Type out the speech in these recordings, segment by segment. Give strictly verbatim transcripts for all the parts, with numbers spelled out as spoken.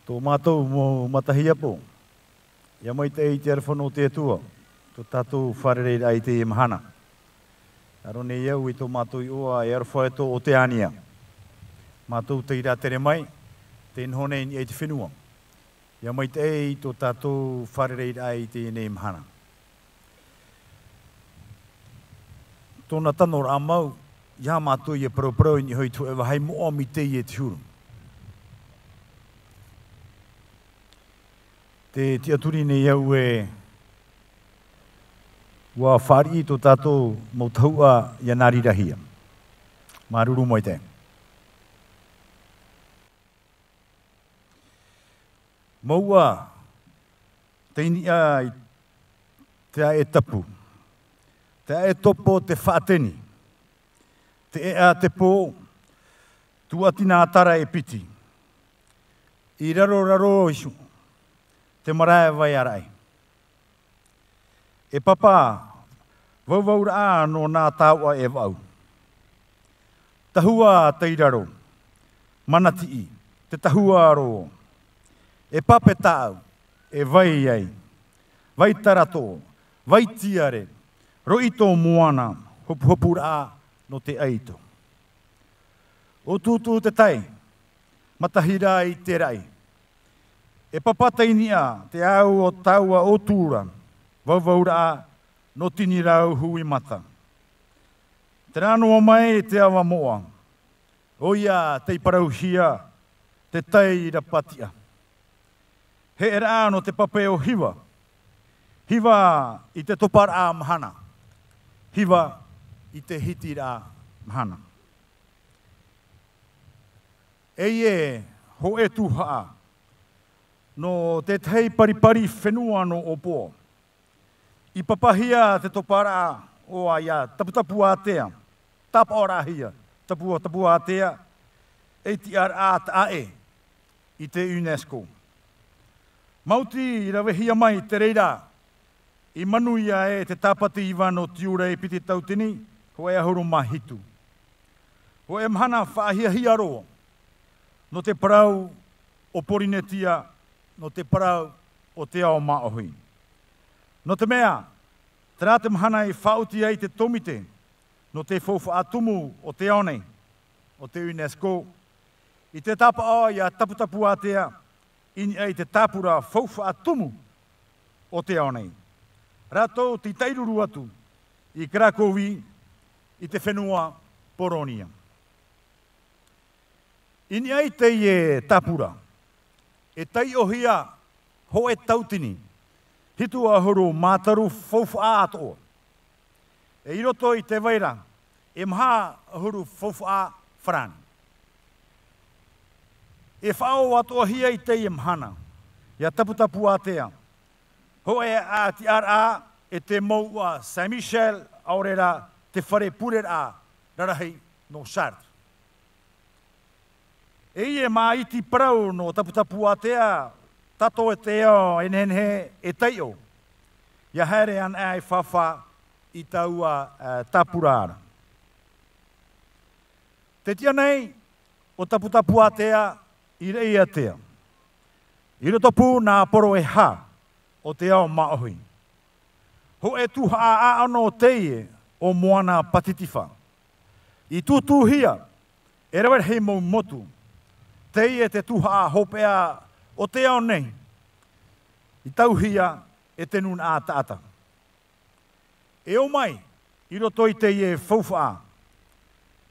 Tō mātou mau matahiapo, ʻia maitaʻi i te aroha nō te Atua, tō tātou fārereiraʻa i teie mahana. ʻAro nei au i tō mātou iʻoa e aroha atu ʻo Oteania. Mātou tei rātere mai, tei noho nei i niʻa i te fenua. ʻIa maitaʻi i tō tātou fārereiraʻa i teie nei mahana. Tōna tano rā mau, ʻia mātou ʻia paraparau i niʻa hoʻi i te hōʻē vāhi moʻa mai teie te huru. Tē tiʻaturi nei au ē, ʻua fāriʻi tō tātou mau tahuʻa ʻia nā reira hia. Māuruuru maitaʻi. Mau ā, tei niʻa i te aʻe tapu, te aʻe topo te faʻateni, te ʻeʻa te pō, tuatāina tara e piti, i raroraro iho, te marae vai ʻaraʻi. E papa, vauvauraʻa nō nā tāoʻa e vaʻu. Tahua tei raro, manatiʻi, te tahua rō. E pape tāʻau, e vai ai. Vai tarato, vai tiare, roʻito moana, hopuhopuraʻa nō te ʻaito. ʻO tūtū te tai, matahi rā i te raʻi. E papa tei niʻa, te au o taua o tūra, vauvauraʻa nō tini rau hui mata. Terā noa mai te ava moʻa, ʻoia tei parauhia te tai rapatiʻa. Heʻeraʻa nō te pape o Hiva. Hiva i te toparaʻa mahana. Hiva i te hitiraʻa mahana. Ei e hōʻē tuhaʻa nō te tahi paripari fenua nō ʻOpoa. I papahia te toparaʻa ʻoia ia Taputapuātea, tāpaʻoraʻahia, Taputapuātea, ei tiʻaraʻa taʻa ʻē i te UNESCO. Maoti i ravehia mai te reira, i manuia e te Tāpati Ivano Tiura e piti tauatini, hōʻē ʻahuru mā hitu. Hōʻē mahana faʻahiahia roa, nō te parau o Porinetia, nō te parau o te ao māʻohi. Nō te mea, terā te mahana i faʻaoti ai te tōmite, nō te faufaʻa tumu o te ao nei, o te UNESCO, i te tāpaʻo ia Taputapuātea, i niʻa i te tāpura faufaʻa tumu o te ao nei. Rātou tei tairuru atu i Karakovi, i te fenua Poronia. I niʻa i teie tāpura, e taiʻohia hōʻē tauatini, hitu ʻahuru mā toru faufaʻa atoʻa. E i roto i te vai ra, e maha ʻahuru faufaʻa farāni. E faʻaō atoʻahia i teie mahana, ia Taputapuātea, hōʻē ʻātiʻaraʻa e te mouʻa Saint Michel, ʻaore rā te fare pureraʻa rarahi nō Chartres. E ia māʻiti parau nō Taputapuātea, tato e te ao e nehenehe e taiʻo, ia haere ana e fāfā i taua, ā, tāpura ra. Te tiʻa nei o Taputapuātea i Raʻiātea, i rotopū nā poro e hā o te ao māʻohi. Hōʻē tuhaʻa ʻāʻano teie o Moana Patitifa. I tūtūhia e rave rahi mau motu, teie te tuhaʻa hopeʻa o te ao nei, i tauhia e te nūnaʻa taʻata. E ō mai i roto i teie faufaʻa,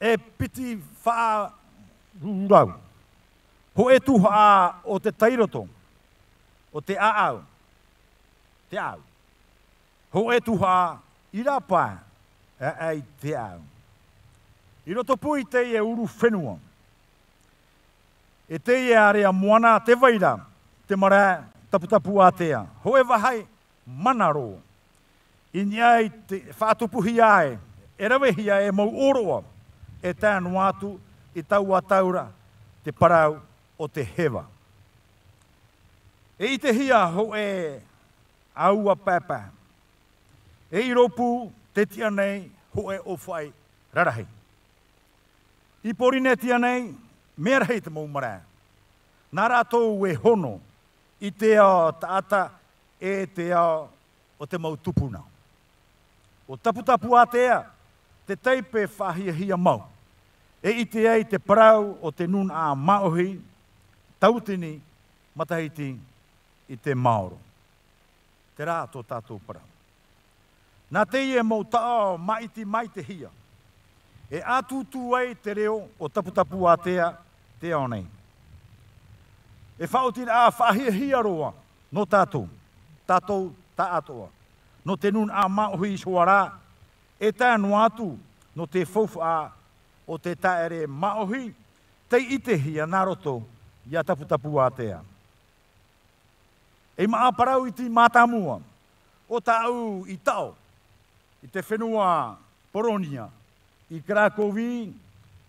e piti faʻarurau, hōʻē tuhaʻa o te tairoto, o te ʻāʻau, te ʻāʻau. Hōʻē tuhaʻa i rāpae, ʻaʻai te ʻāʻau. I rotopū i teie uru fenua, e teie ārea moana te vai ra, te marae Taputapuātea. Hōʻē vāhi mana roa. I niʻa i te faʻatupuhia ai, e ravehia e mau ʻōroʻa, e tae noa atu i taua tau ra, te parau o te heva. E ʻitehia hōʻē ʻāua paepae. E i rōpū te tiʻa nei hōʻē ʻōfaʻi rarahi. I Porinetia nei, mea rahi te mau marae. Nā rātou e hono i te ao taʻata e te ao o te mau tupuna. ʻO Taputapuātea te taipe faʻahiahia mau, e ʻite ai te parau o te nūnaʻa māʻohi, tautini, matahiti i te maoro. Terā tō tātou parau. Nā teie mau taʻo māʻiti maitaʻihia, e ʻātūtū ai te reo o Taputapuātea te ao nei. E faʻaotiraʻa faʻahiahia roa nō tātou, tātou taʻatoʻa, nō te nūnaʻa māʻohi iho ā rā, e tae noa atu nō te faufaʻa o te taʻere māʻohi, tei ʻitehia nā roto iā Taputapuātea. E maʻa parau iti mātāmua, ʻo tāʻu i taʻo i te fenua Poronia, i Krakowi,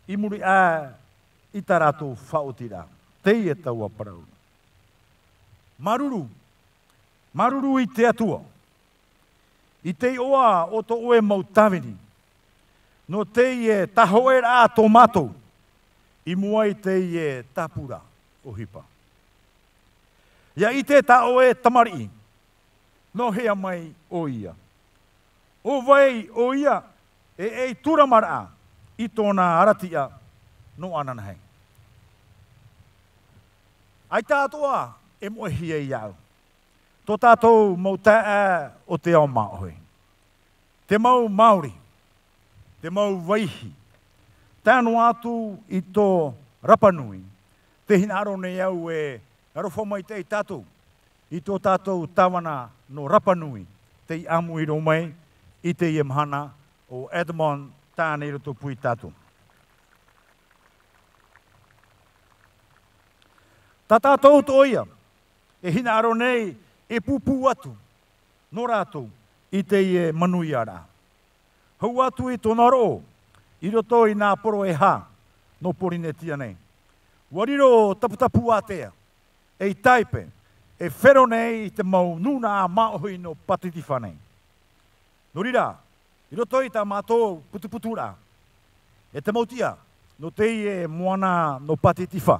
i muri aʻe i tā rātou faʻaotiraʻa. Teie taua parau. Māuruuru, māuruuru i te Atua, i te iʻoa o tō ʻoe mau tāvini, nō teie tāhoʻeraʻa tō mātou, i mua i teie tāpura ʻohipa. ʻIa ʻite tā ʻoe tamariʻi, nō hea mai ʻoia. ʻO vai ʻoia, e ʻei tūramaraʻa i tōna aratiʻa nō ananahi. ʻAita atoʻa e moʻehia iāʻu tō tātou mau taeaʻe o te ao māʻohi. Te mau Māori, te mau Vaihi, tae noa atu i tō Rapa Nui, tē hinaʻaro nei au e aroha maitaʻi tātou i tō tātou tāvana nō Rapa Nui, tei ʻāmui roa mai i teie mahana, ʻo Edmond Tane i Rotopū ia tātou. Tā tātou atoʻa ia e hinaʻaro nei e pūpū atu nō rātou i teie manuiaraʻa. Hau atu i tōna roʻo, i roto i nā poro e hā nō Porinetia nei. ʻUa riro Taputapuātea ei taipe e fero nei i te mau nūnaʻa māʻohi nō Pātitifā nei. Nō reira, i roto i tā mātou putuputuraʻa, e te mau tiʻa nō teie moana nō Pātitifā,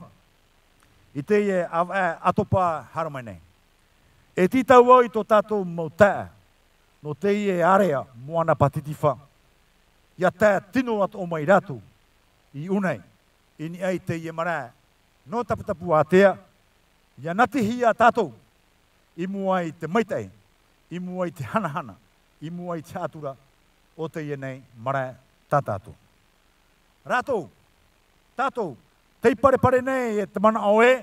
i teie ʻāvaʻe ʻātopa haere mai nei, e tītau au i tō tātou mau taeaʻe nō teie ārea moana Pātitifā, ʻia tae tino atoʻa mai rātou i ʻō nei, i niʻa i teie marae nō Taputapuātea, ʻia natihia tātou i mua i te maitaʻi, i mua i te hanahana, i mua i te haʻatura o teie nei marae tā tātou. Rātou, tātou, tei parepare nei e te manaʻo ē,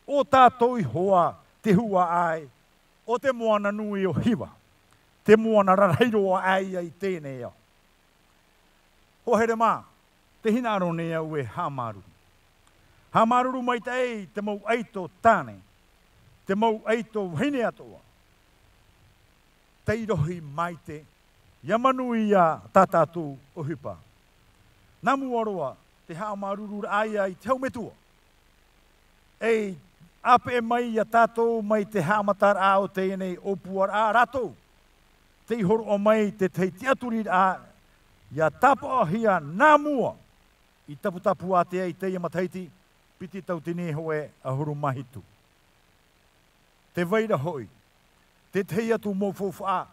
ʻo tātou iho ā te huaʻai o te moana nui o Hiva, te moana rarahi roa aʻe ia i teie nei ao. Hoa here mā, tē hinaʻaro nei au e haʻamāuruuru. Haʻamāuruuru maitaʻi te mau ʻaito tāne, te mau ʻaito vahine atoʻa, tei rohi maite, ʻia manuia tā tātou ʻohipa. Nā mua roa te haʻamāuruururaʻa ia i te hau metua. E ʻāpeʻe mai ia tātou mai te haʻamataraʻa o teie nei ʻōpuaraʻa rātou. Tei hōroʻa mai te tahi tiʻaturiraʻa, ʻia tāpaʻohia nā mua i Taputapuātea i teie matahiti, piti tauatini hōʻē ʻahuru mā hitu. Tē vai ra hoʻi te tahi atu mau faufaʻa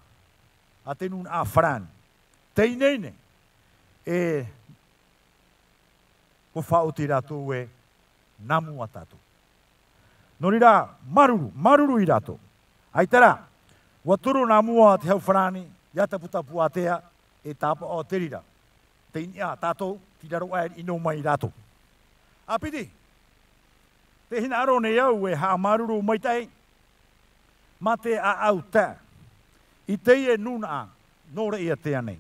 a te nūnaʻa farāni. Tei ineine, e, ʻua faʻaoti rātou ē, nā mua tātou. Nō reira, māuruuru, māuruuru ia rātou. ʻAita rā, ʻua turu nā mua te hau farāni, ia Taputapuātea, e tāpaʻo te reira. Tei niʻa tātou, tei raro aʻe i ʻino mai rātou. ʻA piti, tē hinaʻaro nei au e haʻamāuruuru maitaʻi, mā te ʻāʻau taeaʻe, i teie nūnaʻa, nō Raʻiātea nei.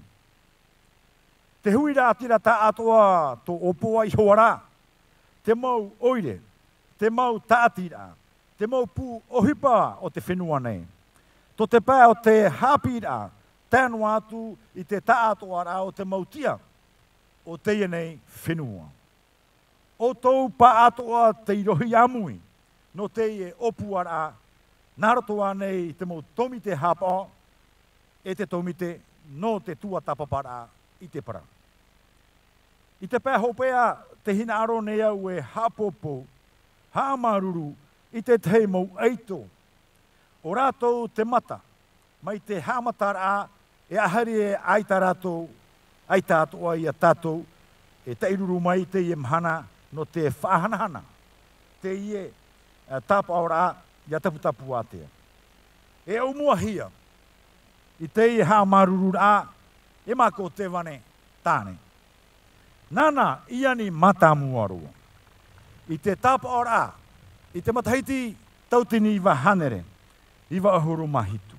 Te huiraʻatira taʻatoʻa tō ʻōpuaraʻa iho ā rā, te mau ʻoire, te mau tāʻatiraʻa, te mau pū ʻohipa o te fenua nei. Tō te pae o te haʻapiʻiraʻa, tae noa atu i te taʻatoʻaraʻa o te mau tiʻa o teie nei fenua. ʻO tō pāʻatoʻa tei rohi āmui, nō teie ʻōpuaraʻa, nā roto ānei i te mau tōmite haʻapaʻo, e te tōmite nō te tuatāpaparaʻa i te parau. I te pae hopeʻa, tē hinaʻaro nei au e haʻapōpou, Haʻamāuruuru i te tahi mau ʻaito. ʻO rātou te mata, mai te haʻamataraʻa, e ʻaita rātou, ʻaita atoʻa ia tātou, e taʻiruru mai i teie mahana, nō te faʻahanahana, teie, ā, tāpaʻoraʻa, ia Taputapuātea. E ʻōmuahia, i teie haʻamāuruururaʻa, e Mako Tevane Tāne. Nāna i ani mātāmua roa. I te tāpaʻoraʻa, i te matahiti tauatini iva hānere, iva ʻahuru mā hitu.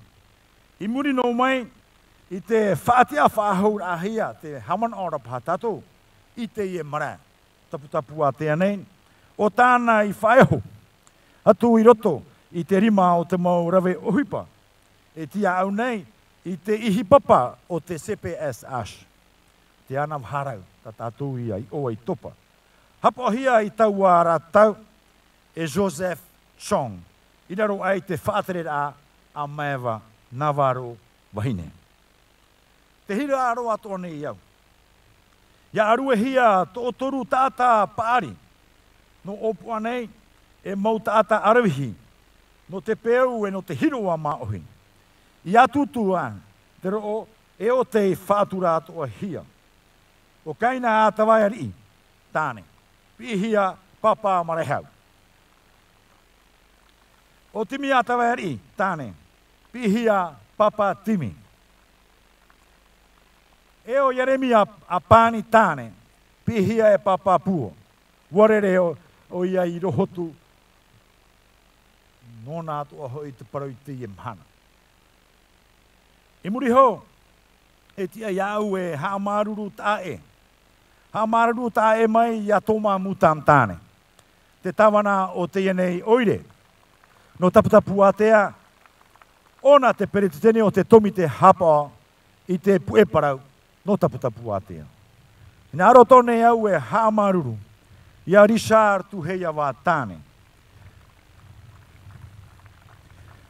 I muri noa mai, i te faʻatiʻa faʻahouraʻahia te haʻamanaʻo ra paha tātou, i teie marae, Taputapuātea nei, ʻo tāna i faʻaeho, atu i roto, i te rima o te mau rave ʻohipa, e tiaʻau nei, i te ʻihi papa o te C P S H. Te ana vaharau, tā tātou ia i ʻō ai topa. Hapaʻohia i taua ra tau, e Joseph Chong, i raro aʻe i te faʻatereraʻa a Maeva Navarro Vahine. Te hīroʻa roa atoʻa nei au. Ia ʻāruehia tō toru taʻata paʻari, nō ʻōpuʻa nei, e mau taʻata ʻaravihi, nō te peu e nō te hīroʻa māʻohi. I ʻAtutu ā, te roʻo, e ʻo tei faʻatura atoʻahia. ʻO Kaina Tavaiariʻi Tāne, piʻihia Papa Marehau. ʻO Timi Tavaiariʻi Tāne, piʻihia Papa Timi. E ʻo Ieremia Pani Tāne, piʻihia e Papa Puo. ʻUa rere ʻo, ʻoia i Rōhotu, nōna atoʻa hoʻi te parau i teie mahana. I muri iho, e tiʻa iāʻu e haʻamāuruuru taʻa ʻē. Haʻamāuruuru taʻa ʻē mai ia Toma Mutam Tāne, te tāvana o teie nei ʻoire, nō Taputapuātea, ʻōna te peretiteni o te tōmite haʻapaʻo i te puʻe parau nō Taputapuātea. Hinaʻaro atoʻa nei au e haʻamāuruuru ia Richard Tuhiava Tāne,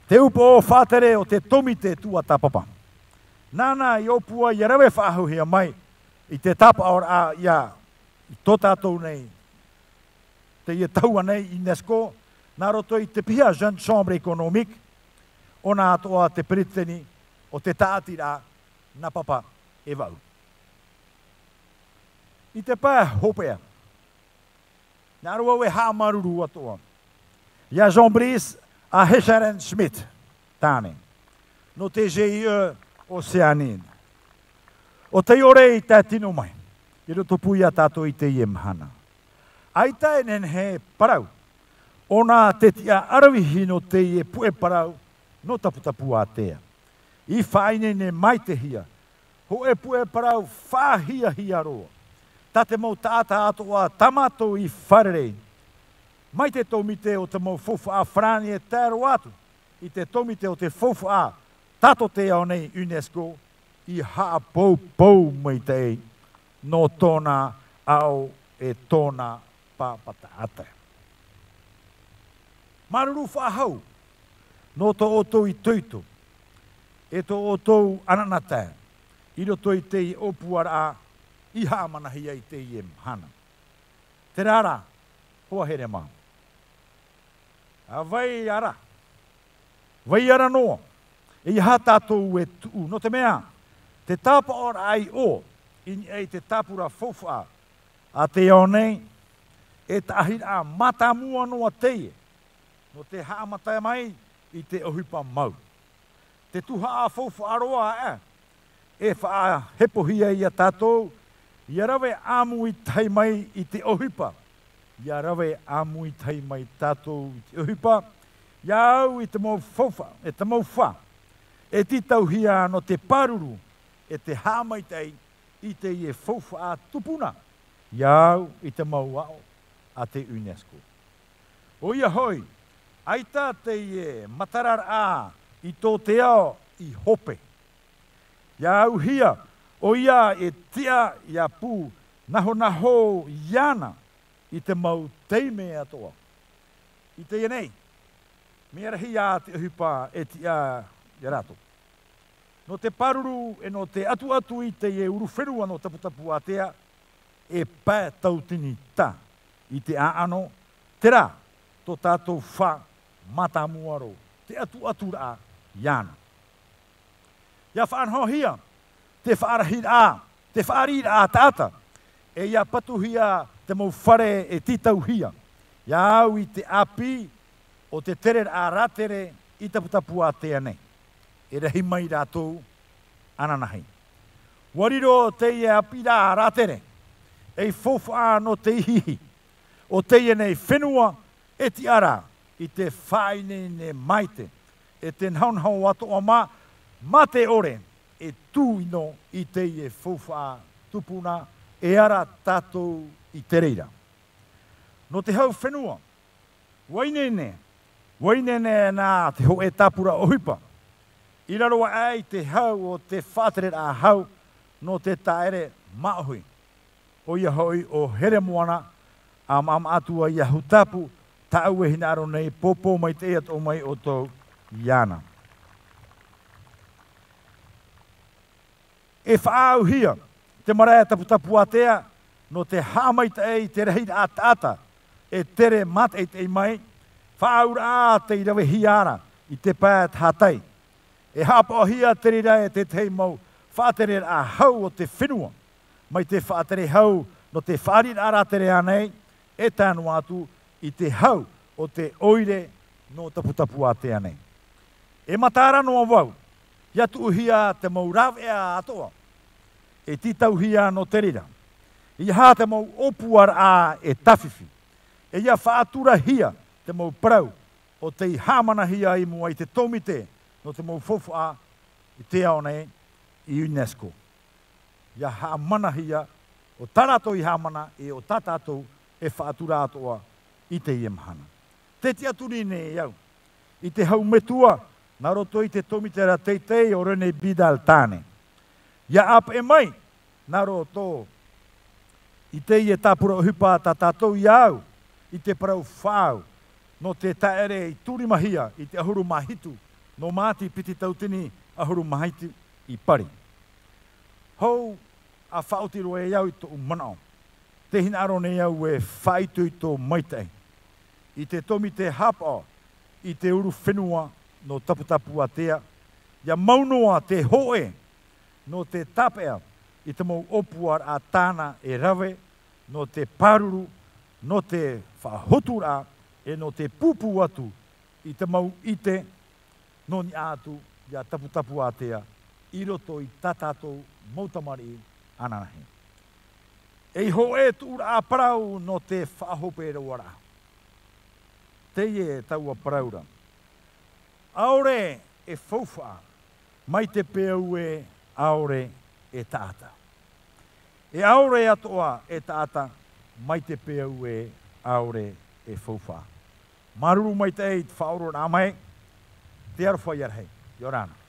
te upoʻo faʻatere o te tōmite tuatāpapa. Nāna i ʻōpua ia rave faʻahouhia mai i te tāpaʻoraʻa ia i tō tātou nei, teie tahua nei UNESCO, nā roto i te piha Jeune Chambre Économique, ʻōna atoʻa te peretiteni o te tāʻatiraʻa nā Papa e vaʻu. I te pae hopeʻa, hinaʻaro au e haʻamāuruuru atoʻa ia Jean-Brice Hescheren-Schmidt Tāne, nō te G I E Océanie. ʻO tei ʻore i tae tino mai, i rotopū ia tātou i teie mahana. ʻAita e nehenehe e parau, ʻōna te tiʻa ʻaravihi nō teie puʻe parau nō Taputapuātea. I faʻaineine maitaʻihia, hōʻē puʻe parau faʻahiahia roa. Tā te mau taʻata atoʻa tā mātou i fārerei, mai te tōmite o te mau faufaʻa farāni e tae roa atu i te tōmite o te faufaʻa tātou te ao nei UNESCO, i haʻapoupou maitaʻi nō tōna aʻo e tōna pāpā taʻata. Māuruuru faʻahou nō tō ʻoutou itoito, e tō ʻoutou anaanatae, i roto i teie ʻōpuaraʻa i haʻamanahia i teie mahana. Terā rā, hoa here mā. ʻA vai ara. Vai ara noa. E aha tātou e tuʻu, nō te mea, te tāpaʻoraʻa i ʻō, i niʻa i te tāpura faufaʻa a te ao nei, e taʻahiraʻa mātāmua noa teie, nō te haʻamata mai i te ʻohipa mau. Te tuhaʻa faufaʻa roa aʻe, e faʻahepohia ia tātou, ia rave ʻāmui tahi mai i te ʻohipa, ia rave ʻāmui tahi mai tātou i te ʻohipa, ia au i te mau faufaʻa, e te mau fā, e tītauhia nō te pāruru, e te haʻamaitaʻi i teie faufaʻa tupuna, ia au i te mau aʻo a te UNESCO. ʻOia hoʻi, ʻaita teie matararaʻa i tō te ao i hope. Ia auhia, ʻoia e tiʻa ia pūnahonaho iāna i te mau taime atoʻa. I teie nei, mea rahi ā te ʻohipa e tiʻa ia rātou. Nō te pāruru e nō te ʻatuʻatu i teie urufenua nō Taputapuātea, e pae tauatini tā i te ʻāʻano, terā, tō tātou fā mātāmua roa, te ʻatuʻaturaʻa iāna. ʻIa faʻanahohia te faʻarahiraʻa, te faʻariʻiraʻa taʻata, e ʻia patuhia te mau fare e tītauhia, ʻia au i te ʻāpī o te tereraʻa rātere i Taputapuātea nei. E rahi mai rātou ananahi. ʻUa riro teie ʻāpīraʻa rātere ei faufaʻa nō te ihiihi o teie nei fenua e tiʻa ra i te faʻaineine maite, e te nahonaho atoʻa mā, mā te ʻore e tū ʻino i teie faufaʻa tupuna e ara tātou i te reira. Nō te hau fenua, ʻua ineine, ʻua ineine nā te hōʻē tāpura ʻohipa, i raro aʻe i te hau o te faʻatereraʻa hau nō te tāʻere māʻohi, ʻoia hoʻi ʻo Heremoana, ʻa Maʻamaʻatua ʻia Hutapu, tāʻu e hinaʻaro nei, pōpō maitaʻi atoʻa mai ʻoutou iāna. E faʻaauhia te marae Taputapuātea nō te haʻamaitaʻi i te rahiraʻa taʻata e tere mātaʻitaʻi mai, faʻaauraʻa tei ravehia ra i te pae tahatai. E haʻapaʻohia te reira e tētahi mau faʻatereraʻa hau o te fenua, mai te faʻatere hau nō te faʻariʻiraʻa rātere ānei, e tae noa atu i te hau o te ʻoire nō Taputapuātea nei. E mataara noa vau, ʻia tuʻuhia te mau rāveʻa atoʻa e tītauhia nō te reira. ʻEiaha te mau ʻōpuaraʻa e tāfifi, e ʻia faʻaturahia te mau parau o tei haʻamanahia i mua i te tōmite nō te mau faufaʻa i te ao nei, i UNESCO. ʻIa haʻamanahia, ʻo tā rātou i haʻamana, e ʻo tā tātou e faʻatura atoʻa i teie mahana. Tē tiʻaturi nei au i te hau metua, nā roto i te tōmitera teitei ʻo René Vidal Tane. ʻIa ʻāpeʻe mai, nā roto i teie tāpura ʻohipa tā tātou ʻia au i te parau faʻaau, nō te tāʻere i turimahia i te ʻahuru mā hitu nō Māti piti tautini ʻahuru mā hitu i Pari. Hou ʻa faʻaoti roa e au i tōʻu manaʻo, tē hinaʻaro nei au e faʻaitoito maitaʻi i te tōmite haʻapaʻo i te uru fenua nō Taputapuātea, ʻia mau noa te hōʻē nō te tāpeʻa i te mau ʻōpuaraʻa tāna e rave, nō te pāruru, nō te faʻahoturaʻa, e nō te pūpū atu i te mau ʻite, nō niʻa atu ia Taputapuātea i roto i tā tātou mau tamariʻi ananahi. Ei hōʻē tuʻuraʻa parau nō te faʻahopeʻa roaraʻa. Teie taua parau ra. ʻAore e faufaʻa, mai te peu ē ʻaore e taʻata. E ʻaore atoʻa e taʻata, mai te peu ē ʻaore e faufaʻa. Māuruuru maitaʻi i te faʻaororaʻa mai, te aroha ʻia rahi. ʻIa ora na.